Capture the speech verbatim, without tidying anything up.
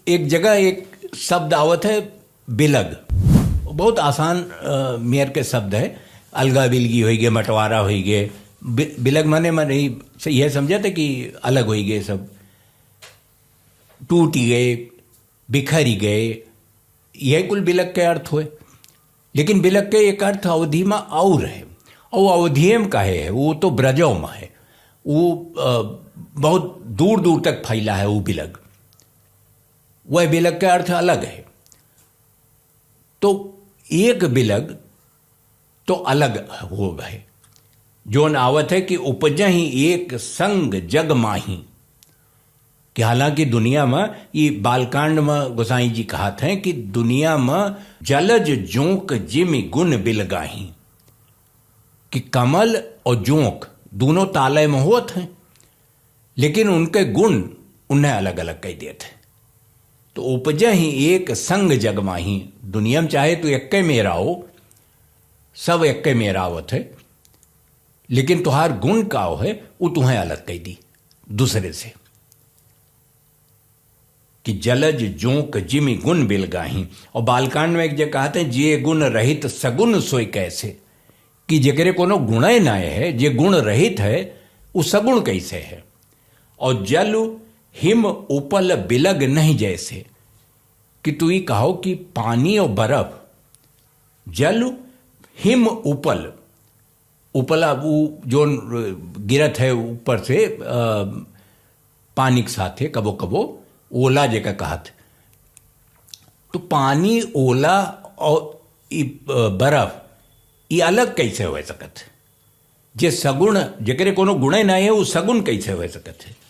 एक जगह एक शब्द आवत है, बिलग। बहुत आसान, अ, मेर के शब्द है। अलगा बिलगी होइगे, मटवारा होइगे। बि-, बिलग माने, माने ई से यह समझत है कि अलग होइगे सब, टूटी गए, बिखरी गए, यह कुल बिलग के अर्थ होए। लेकिन बिलग के एक अर्थ अवधी में और है। और अवधिये में काहे है, वो तो ब्रजो में है, वो, अ, बहुत दूर दूर तक फैला है वो बिलग। वह बिलग का अर्थ अलग है। तो एक बिलग तो अलग हो है, जोन आवत है कि उपजहि एक संग जग माही। कि हालांकि दुनिया में, ई बालकांड में गोसाई जी कहत हैं कि दुनिया में जलज जोंक जिमि गुन बिलगाही, कि कमल और जोंक दोनों तालय में होत हैं, लेकिन उनके गुण उन्हें अलग-अलग कइ देत हैं। तो उपजहि एक संग जग माही, दुनिया में चाहे तू एक्के मेर आओ, सब एक्के मेर आवत है, लेकिन तुहार गुण का है, वो तुहें अलग कइ दी दूसरे से। कि जलज जोंक जिमि गुन बिलगाही। और बालकांड में एक जगह कहत हैं, "जे गुन रहित सगुन सोई कैसे।" कि जेकरे कोनो गुणे नाय है, जे गुण रहित है, उ सगुण कैसे है। और जल हिम उपल बिलग नहीं जैसे, कि तू ई कहो कि पानी और बर्फ, जल हिम उपल, उपला वो जोन गिरत है ऊपर से, अ, पानी के साथे कबो कबो ओला जेका कहत। तो पानी, ओला और ई, अ, बर्फ, ई अलग कैसे हो सकत है? जे सगुण, जेकरे कोनो गुणे ना है, वो सगुण कैसे हो सकत है?